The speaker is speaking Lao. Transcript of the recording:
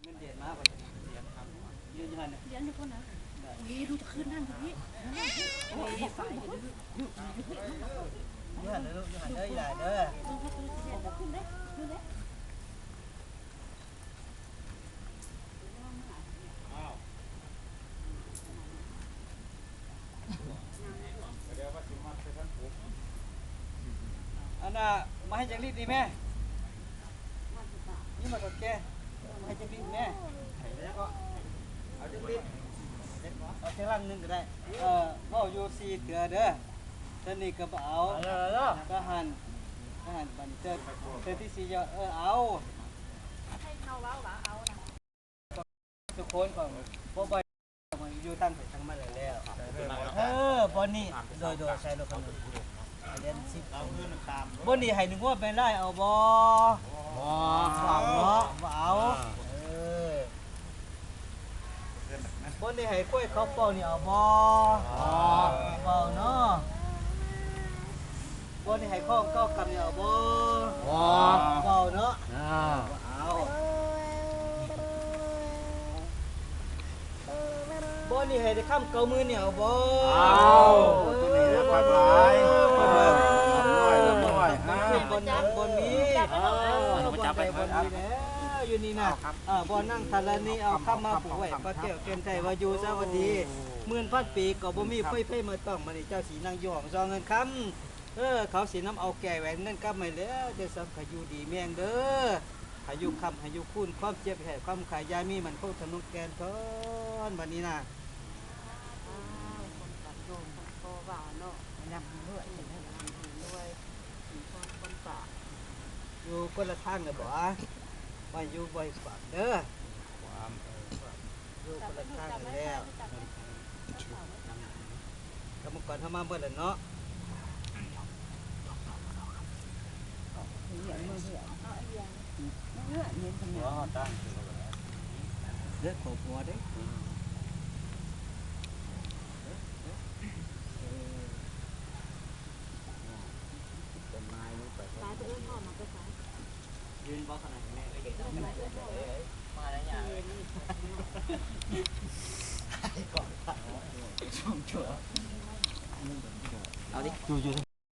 ເງິນເດືອນມາບໍ່? ເດືອນຢູ່ຫັ້ນນະ ເດືອນຢູ່ພຸ້ນນະ. ໂອ້ຍ ລູກຈະຂຶ້ນນັ້ນຢູ່ພີ້. ໂອ້ຍ ໄປເດີ ຢູ່ຫັ້ນເດີລູກ ຢູ່ຫັ້ນເດີ ອີຫຼ້າເດີ. ອັນນ່າ ມາໃຫ້ຈັກລິດນີ້ແມ່ ນີ້ມາເຖົ້າແກ່ ມາໃຫ້ຈັກລິດແມ່ ເອົາຈັກລິດ ເອົາຈັກລັງໜຶ່ງກໍໄດ້. ເອີ ເວົ້າຢູ່ສີ່ເທື່ອເດີ ຕອນນີ້ກໍບໍ່ເອົາ ເອົາແລ້ວ ເອົາແລ້ວ ກໍຫັ້ນ ກໍຫັ້ນ ບັດນີ້ເທື່ອ ເທື່ອທີສີ່ ເອີ ເອົາ ໃຫ້ເຮົາເວົ້າວ່າເອົານະ. ທຸກຄົນກໍບໍ່ ບໍ່ ຢູ່ທາງໃຜທາງມັນແລ້ວ. ເອີ ບ່ອນນີ້ ໂດຍ ໂດຍ ໃສ່ລົດຄັນນັ້ນ ເດືອນສິບ ບ່ອນນີ້ໃຫ້ໜຶ່ງງວດແມ່ນຫຼາຍເອົາບໍ່? ບໍ່ ບໍ່ເອົາເນາະ ບໍ່ເອົາ. ເອີ ບ່ອນນີ້ໃຫ້ຂ້ອຍເຂົ້າເປົ່ານີ້ເອົາບໍ່? ບໍ່ ບໍ່ເອົາເນາະ. ບ່ອນນີ້ໃຫ້ຂ້ອຍເຂົ້າກຳນີ້ເອົາບໍ່? ບໍ່ ບໍ່ເອົາເນາະ. ເອົາ ບໍ່ເອົາ. ບ່ອນນີ້ໃຫ້ໄດ້ຄຳເກົ້າໝື່ນນີ້ເອົາບໍ່? ເອົາ ໂອ້ ຕົວນີ້ນະ ພັກຫຼາຍ ເອີ ເພິ່ນວ່າ ເອີ ເພິ່ນວ່າ ເອີ ບ່ອນນັ້ນບ່ອນນີ້ ເອີ ບ່ອນໃດບ່ອນນີ້ແຫຼະ ຢູ່ນີ້ນະ. ເອີ ບ່ອນນັ່ງທະລະນີ ເອົາຄຳມາຜູກໄວ້ ພະແກ້ວແກ່ນໄທ ວ່າຢູ່ສະຫວັດດີ ໝື່ນພັນປີ ກໍບໍ່ມີໄຟໃຜມາຕ້ອງ. ບັດນີ້ເຈົ້າຊິນັ່ງຢູ່ຫ້ອງຊອງເງິນຄຳ ເອີ ເຂົາຊິນຳເອົາແກ້ແຫວນເງິນກັບມາແລ້ວ ເຈົ້າສຳໃຫ້ຢູ່ດີມີແຮງເດີ ໃຫ້ຢູ່ຄ້ຳໃຫ້ຢູ່ຄູນ ຄວາມເຈັບໃຫ້ຄວາມໄຂ້ ຢ່າມີໝັ້ນຄົງທະນົງແກ່ນທອນ. ບັດນີ້ນະ ອ້າວ ຄົນກັບໂຍມ ຄົນພໍ່ວ່າເນາະ ຍຳລວຍ ຍຳລວຍ ມີຄວາມຄົນປາກ ຢູ່ຄົນລະທາງເລີຍບໍ່? ວ່າຢູ່ບໍ່ໃຫ້ປາກເດີ ຄວາມ ຢູ່ຄົນລະທາງແລ້ວ ກຳມະກອນເຮົາມາເບິດແລ້ວເນາະ. ເລືອດຂອງຫົວເດ້ ຕົ້ນໄມ້ມັນໄປ ຕາຍໄປເອີ້ນພໍ່ມາແຕ່ໃສ? ຢືນບໍ່ຂະໜາດແມ່ເອີຍ ມາໄດ້ຫຍັງ ເອົາດິ ຢູ່ ຢູ່